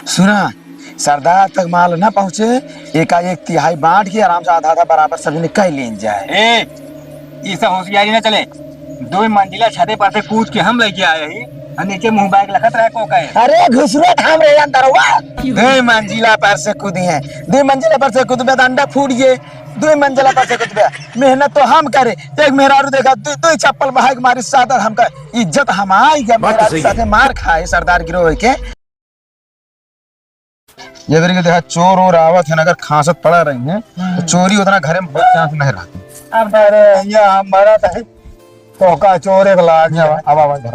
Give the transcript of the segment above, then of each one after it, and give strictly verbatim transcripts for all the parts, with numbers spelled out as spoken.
सुना, सरदार तक माल ना पहुँचे, एकाएक तिहाई बाँट के आराम से आधा आधा बराबर सभी ने कइ लेन जाए। ए, ई सब होशियारी ना चले। दुइ मंजिला छते पर से कूद के हम लइके आए ही, और नीचे मुँह बाग लखत रहे को कहे। अरे घुसरो थाम रे अंदरवा। दुइ मंजिला पर से कूदी है, दुइ मंजिला पर से कूदबे तो अंडा फूट गए, दुइ मंजिला पर से कूदबे। मेहनत तो हम करे, एक मेहरारू देखा, दुइ, दुइ चप्पल बहाई के मारी सादर हमका इज्जत हमार गया, बात तो मेहरारू सही है। साथे मार खाए सरदार गिरोह के। ये करके देखा, चोर ओर आवत है ना, अगर खांसत पड़ा रही है, तो हम्म। चोरी उतना घरे में बहुत चांस नहीं रहती। अब अरे, यहाँ हमारा तो है, तो का चोर एक लाख ये आवा, आवा, आवा, घर।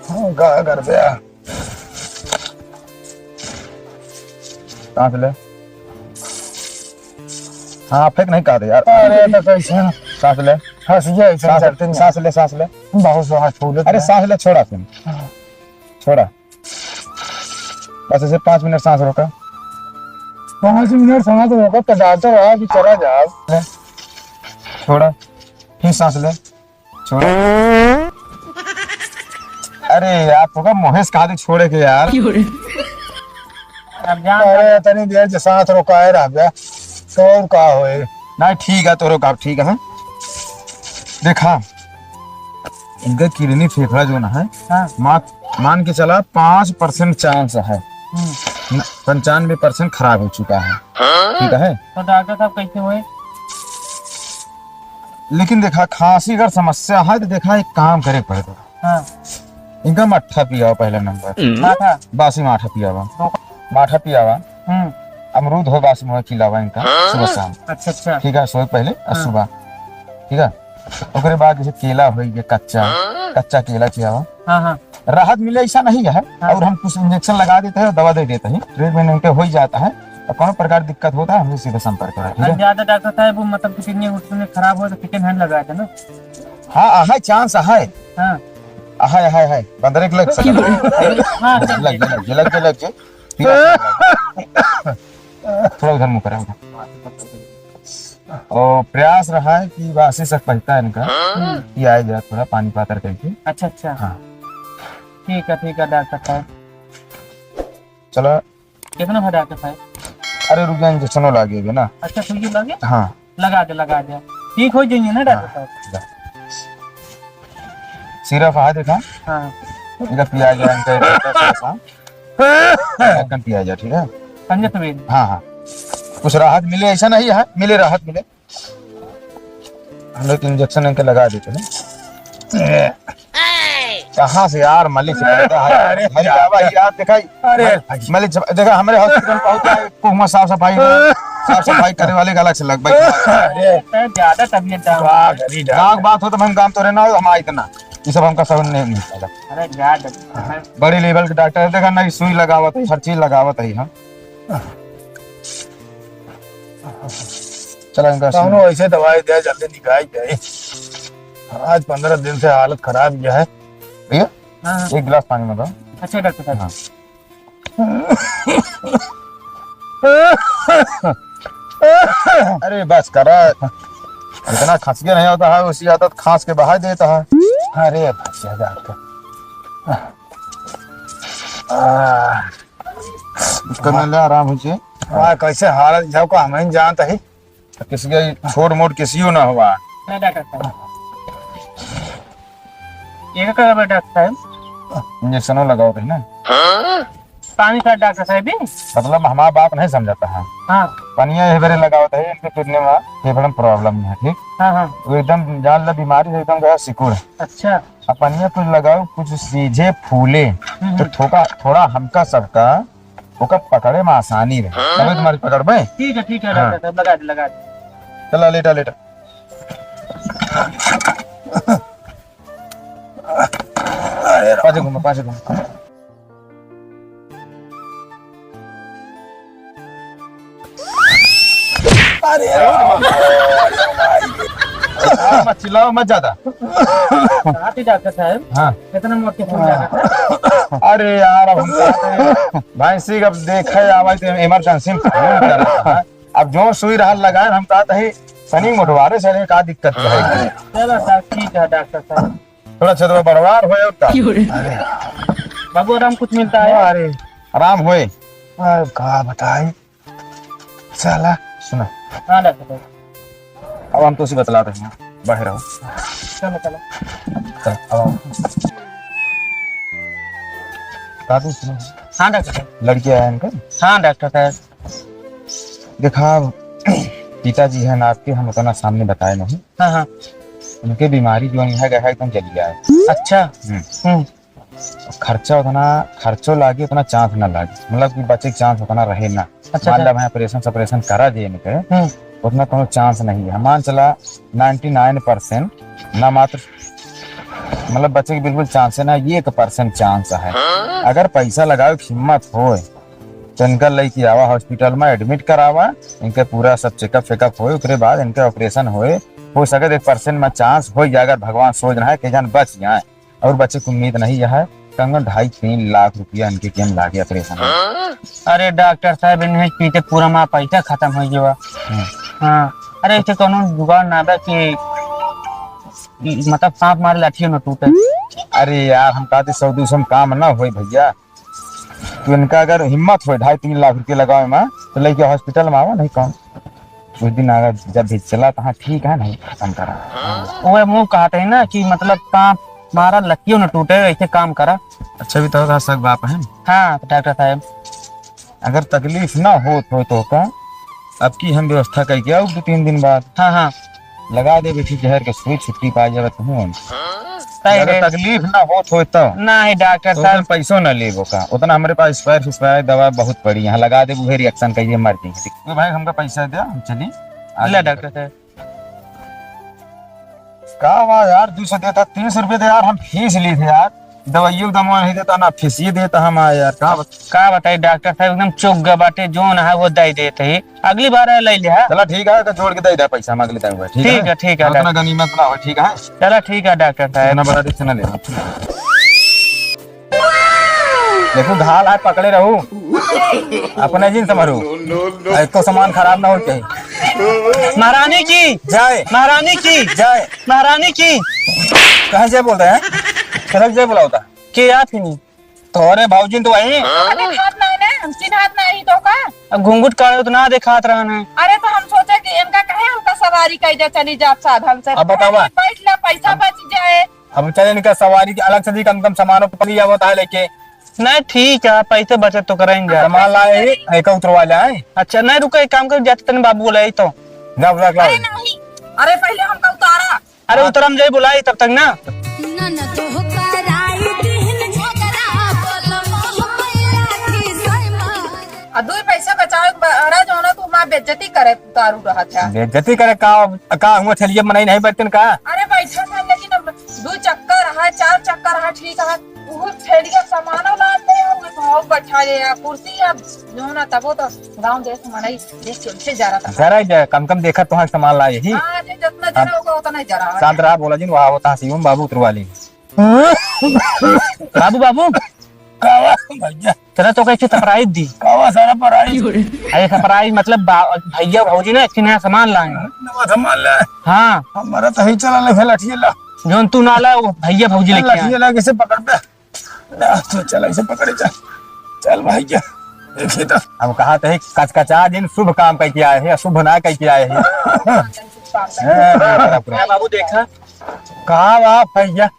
हाँ, गा कर दिया। सांस ले। हाँ, फेंक नहीं काटे यार। अरे, तो कैसे? सांस ले। हंस गया, ऐसे सांस, चलते नहीं। सांस ले, सांस ले। बहुत सांस फूले अरे, तो। सांस ले, छोड़ा फिर। हाँ। छोड़ा। बस ऐसे पाँच मिनट सांस रोका। पाँच मिनट सांस रोका, तो डॉक्टर आया कि चला जाओ। ले। छोड़ा। फिर सांस ले। छोड़। अरे यार, तोका मोहेश कहा दे छोड़े के यार। अब जान अरे, तनी देर जे सांस रोकाए रह बे, तो और का होए? नहीं, ठीक है, तो रोका, ठीक है। देखा, इनका किडनी फेफड़ा जो ना है, हाँ। मा-, मान के चला, पाँच परसेंट चांस है। हम्म। न-, पंचानवे परसेंट खराब हो चुका है। ठीक है? तो डॉक्टर साहब, कैसे होए? लेकिन देखा, खांसी अगर समस्या है तो देखा, एक काम करे पड़ेगा। हाँ। इनका मट्ठा पियावा पहला नंबर। माठा? बासी माठा पियावा। माठा पियावा। हम्म। अमरूद हो बासी मुँह खिलावा इनका सुबह शाम। अच्छा, अच्छा। ठीक है, सोए पहले और हाँ। सुबह। ठीक है, ओकरे बाद जैसे केला होई गया कच्चा, कच्चा केला खियावा। हाँ, हाँ। राहत मिले ऐसा नहीं है, हाँ। और हम कुछ इंजेक्शन लगा देते हैं, दवा दे देते हैं, ट्रीटमेंट उनके हो ही जाता है। और कोनो प्रकार दिक्कत होता है, हमसे सीधा संपर्क करें, ठीक है? ज्यादा डॉक्टर साहब, वो मतलब कि किडनी उडनी खराब हो तो सेकंड हैंड लगा देना। हाँ, आहे चांस आहे। हाँ। आहे, आहे, आहे। बंदरे के लग सकता है। हाँ, लग, लग, लग, लग, लग, लग। ठीक है। थोड़ा उधर मुँह करा, उधर। और प्रयास रहा है कि बासी से पहता इनका, हम्म। कि आए जरा थोड़ा पानी पातर करके। अच्छा, अच्छा। हाँ। ठीक है, ठीक है, डॉक्टर साहब। चला। कितना भा डॉक्टर साहब? अरे रुक जा, इंजेक्शनो लागे ना। अच्छा, सुई लागे? हाँ। लगा दे, लगा दे। ठीक हो जाइए ना डॉक्टर हाँ, साहब? जा। सिरप है देखा? हाँ। इधर पिया गया इनका, इधर सिरप है। ढक्कन पिया जा, ठीक है? संजय सुबेद। हाँ, हाँ। कुछ राहत मिले, ऐसा नहीं है, मिले, राहत मिले। हम लोग इंजेक्शन इनके लगा देते हैं। कहाँ से यार मलिक से लगता है? अरे भाई, यार। बाबा, ये आप दिखाई। अरे। मलिक से, देखा, हमारे हॉस्पिटल पहुंचा है, कुछ साफ सफाई ना, साफ सफाई करे वाले का अलग से लग भाई। अरे। ज्यादा तबीयत डाउन। वाह, गरीब नाक बात हो तो हम काम तो रहना हो, हम आए इतना। ये सब हमका समझ नहीं, नहीं आता। अरे, ज्यादा। बड़े लेवल के डॉक्टर है, देखा ना, ये सुई लगावत है, हर चीज लगावत है, हाँ। चला इनका कौनो सुई। ऐसे दवाई दे, जल्दी निकाल जाए। आज पन्द्रह दिन से हालत खराब ही है। भैया, हाँ, हाँ। एक गिलास पानी मंगाओ। अच्छा, डॉक्टर साहब। हाँ। अरे बस करा, इतना खसके नहीं होता है, उसी आदत खांस के बहा देता है। अरे बस यार, डॉक्टर। आ, उसका मैं ले आराम हो जाए। वाह, कैसे हालत जाओ का हम ही जानता है। किसी का छोट मोट किसी ना हुआ। ना डॉक्टर साहब। ये का करबे डॉक्टर साहब? इंजेक्शनो लगाओ थे ना। पानी का डॉक्टर साहब भी? मतलब हमारा बात नहीं समझता है। हाँ। पनिया ये बेरे लगाओ थे, इनके किडनी में फेफड़न प्रॉब्लम है, ठीक? हाँ, हाँ। वो एकदम जान ला बीमारी से एकदम गया सिकुड़। अच्छा। अब पनिया कुछ लगाओ, कुछ सीझे फूले, हम्म, तो हम्म। थोड़ा, थोड़ा हमका सबका ओकर पकड़े में आसानी रहे। हाँ। तबे तुम्हारी पकड़ में। ठीक है, ठीक है, हाँ। डॉक्टर साहब, लगा दे, लगा दे। चला, लेटा, लेटा। पाछे घूमा, पाछे घूमा। अरे, मत चिल्लाओ, मत ज्यादा। कहाँ थे डॉक्टर साहब? हाँ। कितना मोट के फूल लगा था? अरे यार, अब हम कहते हैं, भाई सिंह, अब देखे आवा तो इमरजेंसी में फोन कर रहा है। अब जो सुई रहा लगाए, हम कहते हैं, सनी मोटवारे से का दिक्कत है? चलो सर, ठीक है डॉक्टर साहब। थोड़ा छेदवा बड़वार होए और का? अरे। बाबू, आराम कुछ मिलता है? अरे, आराम होए। अब का बताई? साला। सुना। हाँ, डॉक्टर साहब। अब हम तो उसी बतला रहे हैं, बाहर आओ। चलो, चलो। चल, अब आओ। दादू, सुनो। हाँ, डॉक्टर साहब। लड़की आया इनका? हाँ, डॉक्टर साहब। देखा, पिताजी हैं ना आपके, हम उतना सामने बताए नहीं। हाँ, हाँ। उनके बीमारी जो यहाँ गया है, एकदम जलिया है। अच्छा। हम्म। हम्म। खर्चा उतना, खर्चो लागे, उतना chance ना लागे, मतलब कि बचे के chance उतना रहे ना। अच्छा, मान अच्छा। ला भाई, operation सपरेशन करा दिए इनके, हम्म। उतना कोनो chance नहीं है। मान चला, ninety nine percent ना मात्र, मतलब, बचे के बिल्कुल chance है ना, एक percent chance है। अगर पैसा लगावे के हिम्मत होए, तो इनका लइके आवा hospital में, admit करावा, इनके पूरा सब checkup फेकअप होए, ओकरे बाद इनके operation होए। हो सके तो एक percent में chance हो जाए, अगर भगवान सोच रहा है कि जान बच जाए, और बचे के उम्मीद नहीं है। कम से कम ढाई तीन लाख रुपया इनके केम लागे operation में। अरे डॉक्टर साहब, इन्हें पीते पूरा माँ पैसा खत्म हो गया। हम्म। हाँ, अरे, ऐसे कोनो जुगाड़ ना बा कि, मतलब, सांप मारे लाठियों न टूटे। अरे यार, हम कहते सौ दो सौ में काम ना होई भैया। तो इनका अगर हिम्मत होए ढाई तीन लाख रुपया लगावे में, तो लेके hospital में आवा, नहीं कम। उस दिन अगर जब भी चला, तो हाँ, ठीक है, नहीं, खत्म करा। वो मुँह कहते हैं ना कि, मतलब, सांप मारा लकियो न टूटे, ऐसे काम करा। अच्छा, भी तो शक बाप है। हाँ, डॉक्टर साहब। अगर तकलीफ ना होत होए तो का, अब की हम व्यवस्था करके आऊ दो तीन दिन बाद। हाँ, हाँ। लगा दे बेटी जहर के सुई, छुट्टी पा जावे तू। सही अगर है। तकलीफ ना होत होए तो। नहीं डॉक्टर तो साहब। उतना पैसो ना लेबो का, उतना हमरे पास spray उस्प्रे दवा बहुत पड़ी, यहाँ लगा दे, उहे reaction करिए, मर जाएंगे। तो भाई हमका पैसा दे, हम चली। ले डॉक्टर साहब। का बा यार, दो सौ देता, तीन सौ रुपये दे यार, हम फीस ली थे यार, दवाइयों का दमवा नहीं देता ना, फीस ये देता हम आए यार, का बत- का बताई डॉक्टर साहब, एकदम चुक गए बाटे, जोन है वो दे देते ही, अगली बार आए ले लिहा। चला ठीक है, तो जोड़ के दे दे पैसा, हम अगले टाइम, ठीक है? ठीक है, ठीक है, उतना डॉक्टर। गनीमत ना हो, ठीक है? चला ठीक है डॉक्टर साहब। इतना बड़ा risk ना ले। देखो, घाल आए पकड़े रहू, अपने जिन संभरू, एको सामान खराब ना हो चाहिए। महारानी की जय। महारानी की जय। महारानी की। कहाँ जय बोलता है? सरक जय बुलावता। के आप ही नहीं? तोरे भौजिन तो वही। अरे बात नहीं ना, हम चिन्हात नहीं तो का? अब घुंघट काढ़े तो ना देखात रहन है। अरे तो हम सोचे कि इनका कहे हमका सवारी कह दे, चली जात साधन से। अब बतावा। बैठ ले, पैसा अब बच जाए। अब चले इनका सवारी के अलग से दी, कम कम सामानों पर लिया होता है लेके। नहीं, ठीक है, पैसे बचत तो करेंगे। सामान लाए ही, एक उतरवा लाए। अच्छा, नहीं, रुको, एक काम कर, जाते तने बाबू बोला ही तो। जा, बुला के लाओ। अरे नहीं, अरे पहले हमका उतारा। अरे हाँ। उतरम जाई बुलाई तब तक ना। ननद हो कराई दिहन झगड़ा, बोलो मोह मैला की सैमा। आ दो पैसा बचावे के बा-, अरे जौना तू माँ बेइज्जती करे। उतारू रहत है। बेइज्जती करे का, का हुआ ठेलिया मनई नहीं बैठते का? अरे बैठा था, लेकिन अब दो चक्कर है, चार चक्कर है, ठीक है, वो ठेलिया सामान लाते हैं, वो भाव बैठा ले है, कुर्सी है, जो ना तबो तो गाँव जैसे मनई देख के उनसे जरा था। जरा ही जरा, कम कम देखा तो हाँ सामान लाए ही। हाँ, जे जितना जरा होगा उतना ही जरा है। शांत रहा, बोला जिन, वहाँ होता है शिवम बाबू उतरवा ली। बाबू, बाबू। कावा भैया। तेरा तो कैसे surprise दी? कावा सारा prize? अरे surprise मतलब बा-, भैया भौजी ना एक नया सामान लाए हैं। नवा सामान लाए? हाँ। हमारा तो ही चला ले, लठिया ला। जौन तू ना लाए, वो भैया भौजी लेके आए। लठिया ला, कैसे पकड़ बे? ना, तो चल, ऐसे पकड़े, चल। चल भैया, देखिए तो। हम कहा थे, कचकचा दिन शुभ काम कह के आए हैं, अशुभ ना कह के आए हैं। हाँ, बाबू देखा। कहाँ बा भैया?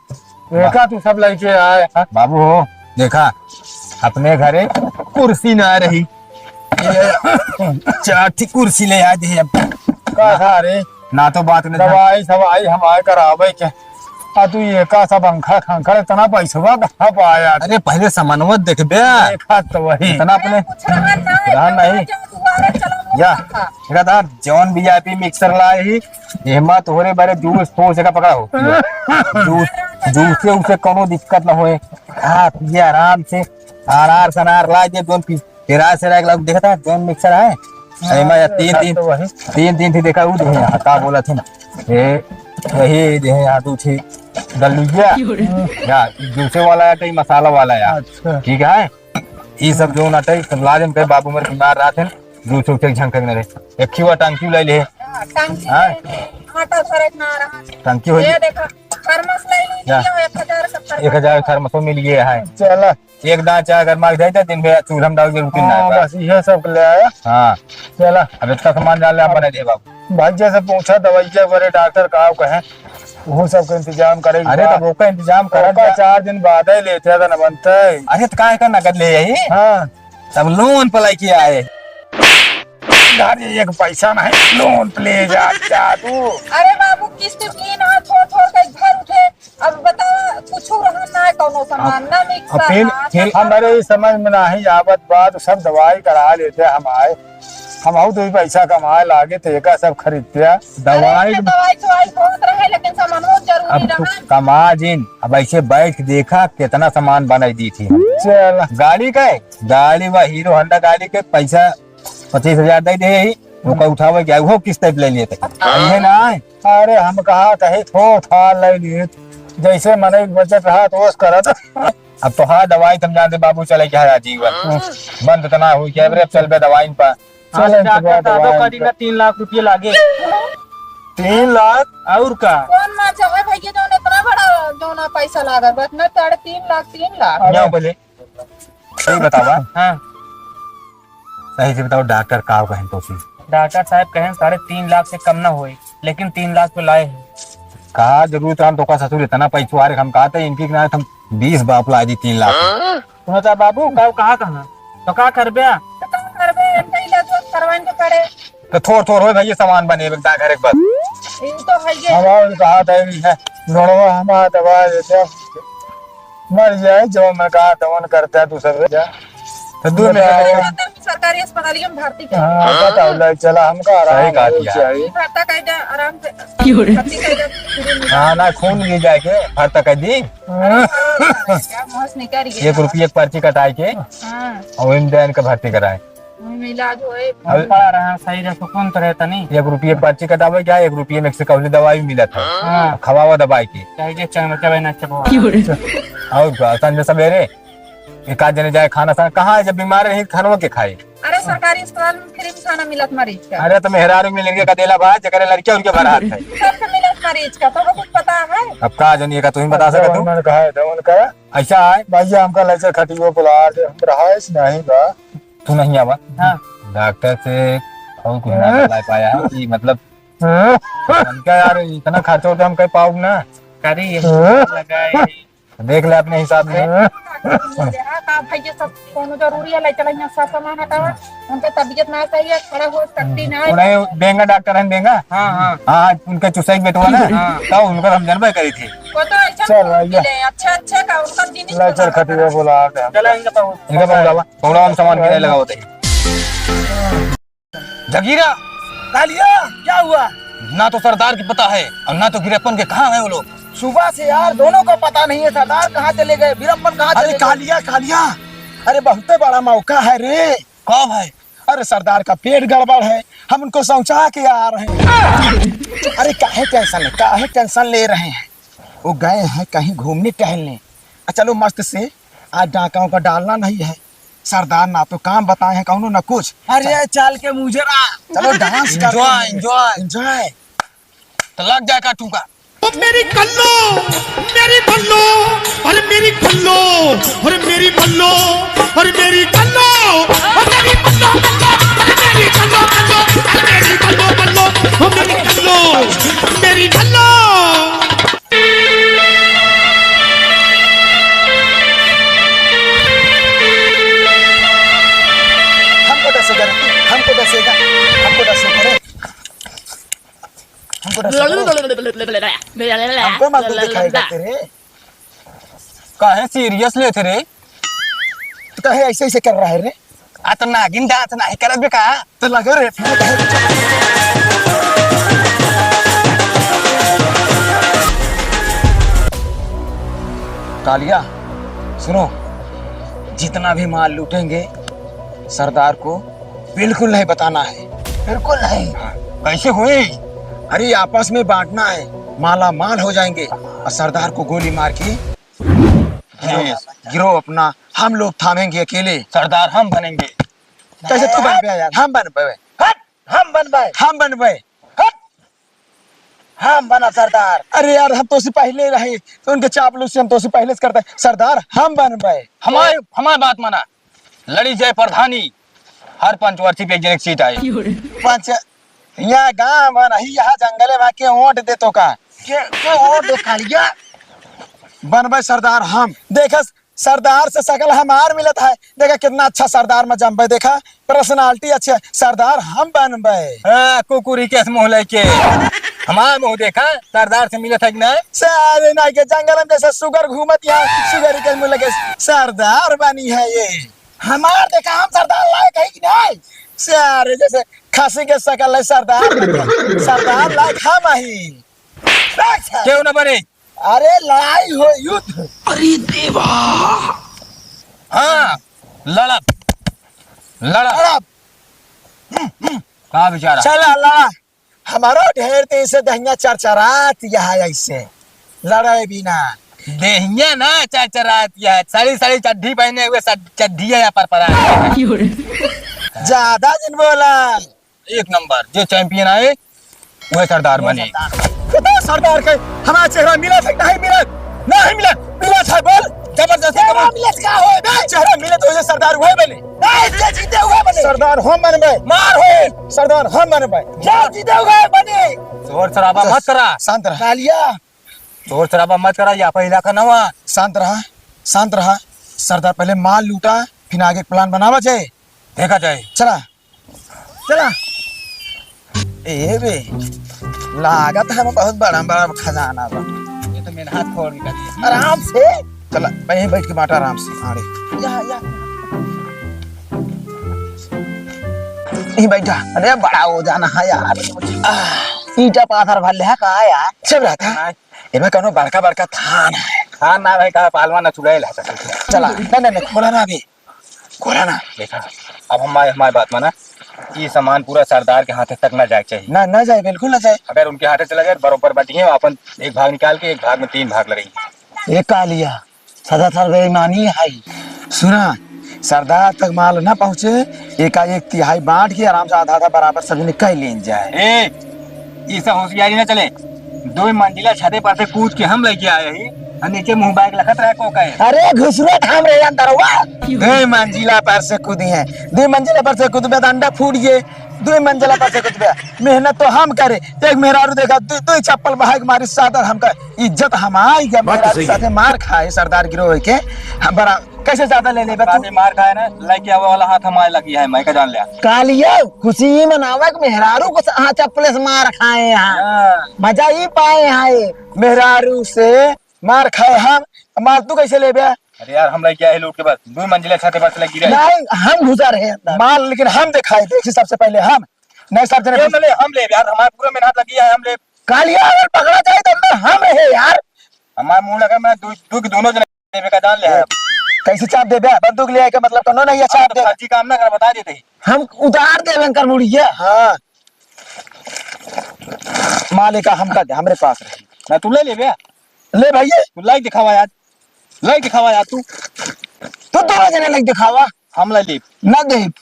देखा तू सब लेके आए, हाँ? बाबू हो, देखा, अपने घरे कुर्सी ना रही, ये चार ठी कुर्सी ले आ दिए अब। का था रे? ना तो बात नहीं था। दवाई सवाई हमारे करावे के, आ तू ये का सब अंखा खंखा इतना पैसवा कहाँ पाया? अरे पहले सामानवा देखबे। देखा तो वही। इतना अपने कुछ रहा ना, रहा नहीं। जो दुआरे चला वो या, था। देखा था, जौन VIP mixer लाए ही, एहमा तोहरे बारे जूस फूस का पकड़ा हो। जूस, जूस से उसे कोनो दिक्कत ना होए। खा पिए आराम से, अनार सनार ला दे, जौन पी, तेरा से राख ला, देखा था, जौन mixer है, हाँ, एमा या तीन, देखा तीन, तो वही। तीन, तीन थी देखा, उ दे यहाँ, का बोला थे ना, ए, यही दे यहाँ, दू थी, दलुइया, या, जूसे वाला या, कहीं मसाला वाला या, अच्छा। ठीक है, ई सब जौन अटै, सब ला देम, कहे बाबू मोर बीमार रहत हैं, जूस उसे झंकक न रहे। एक ही वा टंकी लाई ले। हाँ, टंकी हाँ। ले, आटा सरक ना रहा। टंकी हो ये गई। देखा। थर्मस ले ली, जा। लिया एक हजार का थर्मस। एक हजार थर्मसो मिल गया है। चला। एक दाँत चाय गरमा के दे दे, दिन में चूल्हा में डाल के रोटी ना हाँ, बस इहे सब ले आया। हाँ। चला। अब इतना सामान डाल ले, हम बना दे बाबू। भाई जैसे पूछा दवाइया बरे डॉक्टर का कहे, वो सब के इंतजाम करे के अरे बा। तब ओका इंतजाम करत ओका जा। चार दिन बाद ही लेते हैं तो न बनते। अरे तो काहे का नगद ले आई? हाँ। तब लोन पे लेके आए। घर एक पैसा नहीं, लोन पे ले जा, जा तू। अरे बाबू, किस्त तीन हाथ छोड़ छोड़ के घर उठे। अब बतावा, कुछ रहा ना, कौनो सामान, अब, ना अब मिक्सर, फिर, ना फिर चक्का। हमारे इस समझ में नहीं आवत बात, सब दवाई करा लेते हम आए। हम और दो पैसा कमाए लागे तो एका सब खरीदते। दवाई अरे, दवाई चवाई बहुत रहे, लेकिन सामानो जरूरी अब तू रहा। कमा जिन, अब ऐसे बैठ के देखा कितना सामान बनाई दी थी। चल। गाड़ी का है? गाड़ी वा हीरो होंडा गाड़ी के पैसा पच्चीस हजार दे दे ही, ओका उठावे के, वो किस्त पे ले लिए थे। अब ये ना है। अरे हम कहा कहे थो था ले लिए, जैसे मने बचत रहा तो ओस करत। अब तो हाँ दवाई तुम जानते बाबू चले क्या है जीवन। बंद तो ना हुई क्या, अब चल बे दवाई पर। हाँ, चलो, डॉक्टर साहब, दवाई करी ना, तीन लाख रुपये लागे। तीन लाख? और का? कौन मार जावे भैया, जौन इतना बड़ा, जौन पैसा लागा, बस ना साढ़े तीन लाख, तीन लाख। अरे, क्या बोले? सही बतावा। हाँ। सही से बताओ, डॉक्टर का कहें तो फिर? डॉक्टर साहब कहें साढ़े तीन लाख से कम ना होए, लेकिन तीन लाख तो लाए हैं। का जरूरत है, हम तो का ससुर इतना पैसा आ रहे, हम कहते हैं इनकी ना, हम बीस बाप ला दी तीन लाख। सुनो तो बाबू, का कहा कहा? तो का करबे? तो का करबे? इनका इलाज करवाइन के पड़े। तो थोड़ थोड़ होए भैया, सामान बने एक दाँत घर एक बार। ये तो है ये। हमारे कहा था ये है, नोड़वा हमारा दवा देते, मर जाए, जो मैं कहा दवन करता है तू सब जा। तो दू मिनट बताओ। सरकारी अस्पताल में भर्ती कर। हाँ, बताओ, ले चला, हमका आराम सही कहा हो किया। चाहिए। भर्ता कर दे, आराम से। क्यों रे? भर्ती कर दे, free में। हाँ, ना खून ले जाके भर्ता कर दी। अरे, हाँ, क्या मौस निकल गया। एक रुपये की पर्ची कटाए के हाँ। और इन देन के भर्ती कराए। वही में इलाज होए। अब पड़ा रहा, सही रहे, सुकून तो रहे तनी। एक रुपये पर्ची कटावे क्या, एक रुपये में से कौली दवाई मिलत है। हाँ। खवावा दवाई के। चाहे जे चंग में चबाए ना चबावा। और का, संझे सवेरे एक आध जने जाए खाना खाना, कहाँ है, जब बीमार रही खानवा के खाए? अरे सरकारी अस्पताल में free में खाना मिलत मरीज का। अरे तो मेहरारू मिलेंगे का देला भाई, जकरे लड़कियां उनके भरा हाथ है। सबके मिलत मरीज का, तो कुछ पता है? अब का जानिए का, तू ही बता सकत हो। मन कहा है, तो मन कहा। ऐसा है। भैया हमका लैचर खटियो बुला दे, हम रहाइश नहीं बा। तू नहीं आवा। हाँ। डॉक्टर से और कुछ ना हाँ। बता पाया है कि मतलब हाँ। हमका यार इतना खर्चा होता हम कर पाऊँ ना। करी यही हाँ। लगाए। देख ले अपने हिसाब से। हाँ, का भैया सब कोनो जरूरी है, ले चला यहाँ सब सामान हटावा। उनका तबीयत ना सही है, खड़ा हो सकती ना है। उन्हें बेंगा डॉक्टर हैं, बेंगा? हाँ, हाँ। हाँ, उनका चुसाई बेटवा ना, हाँ। तो उनका हम जनबे करी थी। वो तो ऐसा चल, भैया। मिले, अच्छे, अच्छे का उनका जिनिस ला, चल, खटिया बोला, आ गया। चला, इनका पाऊ। इनका पाऊ लावा, पाऊ लावा, हम सामान किराए लगाओ थे। जगीरा, कालिया, क्या हुआ? ना तो सरदार की पता है और ना तो गिरप्पन के कहाँ हैं वो लोग। सुबह से यार दोनों का पता नहीं है, सरदार कहाँ चले गए, वीरप्पन कहाँ अरे चले गए? कालिया, कालिया। अरे बहुते बड़ा मौका है रे। का भाई? अरे सरदार का पेट गड़बड़ है, हम उनको समझा के आ रहे हैं। अरे काहे tension ले, काहे tension ले रहे हैं? वो गए हैं कहीं घूमने टहलने। आ, चलो मस्त से आज डाका उका डालना नहीं है। सरदार ना तो काम बताए हैं कौनो ना कुछ। अरे चल। चाल के मुजरा। चलो dance करते enjoy, हैं। Enjoy। Enjoy। तो लग जाए का टूका। ओ मेरी कल्लो, मेरी बल्लो, अरे मेरी कल्लो, अरे मेरी बल्लो, अरे मेरी कल्लो, ओ मेरी बल्लो, बल्लो, अरे मेरी कल्लो, बल्लो, अरे मेरी बल्लो, बल्लो, ओ मेरी कल्लो, मेरी बल्लो। हमको डसेगा रे, हमको डसेगा, हमको डसेगा रे। हमको डसेगा रे। हमको मत दिखाएगा तेरे। काहे serious लेते रे? तो काहे ऐसे ऐसे कर रहा है रे? आ तो नागिन dance नहीं करत बे का? तो लगा रे। कालिया, सुनो, जितना भी माल लूटेंगे, सरदार को बिल्कुल नहीं बताना है। बिल्कुल नहीं। हाँ। कैसे हुए? अरे, आपस में बांटना है, माला माल हो जाएंगे और सरदार को गोली मार के गिरो, गिरो अपना, हम लोग थामेंगे अकेले। सरदार हम बनेंगे। कैसे तू बनबे यार? हम बनबे। हट, हम बनबे। हम बनबे। हट। हम बनब सरदार। अरे यार, हम तोसे पहिले रहे, तो उनके चापलूसी हम तोसे पहिले से करते। सरदार हम बनबे। हमार, हमार बात माना, लड़ी जाए प्रधानी, हर पंचवर्षी पे एक जने की सीट आए। पंच, यहाँ गाँव में नहीं, यहाँ जंगले में के वोट दे तो का? के, के वोट दे कालिया? बनबे सरदार हम। देखस, सरदार से शकल हमार मिलत है। देखा कितना अच्छा सरदार में जमबे, देखा personality अच्छी है, सरदार हम बनबे। हाँ, कुकुरी के मुँह लेके हमार मुँह देखा, सरदार से मिलत है कि नहीं? सारे ना के जंगल में जैसे सुगर घूमत यहाँ, सुगर के मुँह लगे सरदार बनी है ये। हमार देखा हम सरदार लायक है कि नहीं? सारे जैसे खसी के शकल है सरदार बनी है। सरदार लायक हम ही। देख सारे। क्यों ना बने? अरे लड़ाई हो, युद्ध। अरे देवा। हाँ, लड़ब, लड़ब। लड़ब। का विचार है? चला लड़ा। हमारो ढेर दिन से दहिया चरचरात यह है ऐसे लड़े बिना। दहिया ना चरचरात यह है, सड़ी सड़ी चड्ढी पहने हुए सड-, चड्ढिया यहाँ पर पड़ा है। ज्यादा जिन बोला। एक नंबर, जे champion आए, वह सरदार बने। बता सरदार के, हमारा चेहरा मिला था कि नहीं मिला? नहीं मिला, मिला था, बोल। जबरदस्ती चेहरा करो। मिला का होए बे? चेहरा मिला तो ये सरदार वह बने। नहीं, जे जीते हुए बने। सरदार हम बनबे। मार होए। सरदार हम बनबे। जे जीते हुए बने। शोर शराबा मत करा। शांत रह। कालिया। शोर शराबा मत करा, ये आपन इलाका ना हुआ। शांत रहा, शांत रहा। सरदार पहले माल लूटा, फिर आगे plan बनावा जाए। देखा जाए। चला। चला। ए बे, लागत है बहुत बड़ा, बड़ा खजाना बा। ये तो मेहनत खोर निकाली। आराम से। चला, यहीं बैठ के बांटा आराम से। हाँ रे। या, या। यहीं बैठा। अरे बड़ा हो जाना है यार। आह, ईंटा पाथर भर ले है का यार? सब रहता है। नहीं। एमे कौनो बड़का बड़का थान है। थान ना भाई, कहा पहलवान ना चुड़ैल है। चला। नहीं, नहीं, नहीं, खोला ना अभी। खोला ना। देखा, अब हमारे, हमारी बात माना, ये सामान पूरा सरदार के हाथे तक ना जाए के चाहिए। ना, ना जाए, बिल्कुल ना जाए। अगर उनके हाथे चला गया, बरोबर बटिए, अपन एक भाग निकाल के एक भाग में तीन भाग लड़ेंगे। ये कालिया, सदा सर बेईमानी है। सुना, सरदार तक माल ना पहुँचे, एका एक तिहाई बांट के आराम से आधा आधा बराबर सभी ने कह लेन जाए। ए, ये सब होशियारी ना चले। दो मंजिला छते पर से कूद के हम लेके आए ही, और नीचे मुंह बाइक लखत रहे को कहे। अरे घुसरो थाम रे अंदरवा। दो मंजिला पर से कूदी है, दो मंजिला पर से कूदबे तो अंडा फूट गए, दो मंजिला पर से कूदबे। मेहनत तो हम करे, एक मेहरारू देखा, दो, दो चप्पल बहाई के मारी सादर हमका इज्जत हमारी के बात तो मेहरारू सही है। साथे मार खाए सरदार गिरोह के, हम बड़ा कैसे ज्यादा ले लेबे तू? बात मार खाए ना, लेके आवे वाला हाथ हमारे लगी है, मैं का जान लिया। कालिया, खुशी मनावे के मेहरारू को हाँ चप्पले से मार खाए हैं। हाँ। मजा ही पाए हैं ये। मेहरारू से मार खाए हम, माल तू कैसे लेबे? अरे यार, हम लेके आए लूट के बस, दो मंजिला छत पर से लगी रहे। नहीं, हम घुसा रहे अंदर। माल लेकिन हम दिखाई दे सबसे पहले हम, नहीं सब जने क्यों ना ले, हम ले यार, हमारे पूरा मेहनत लगी है, हम ले। कालिया अगर पकड़ा जाए तो अंदर हम रहे यार। हमारे मुंह लगा, मैं दो, दो की दोनों जने लेबे का जान ले है। कैसे चाप देबे? बंदूक ले आए के मतलब कौनो नहीं है, चाप तो दे। फर्जी काम ना कर, बता देते ही। हम उतार देबे कर मुड़िया। हाँ। माल एका हमका दे, हमरे पास रहे। ना तू ले लेबे। ले भैया। तू लाइक दिखावा यार। लाइक दिखावा यार तू। तू दोनों जने लाइक दिखावा। हम ला लेब। ना देब।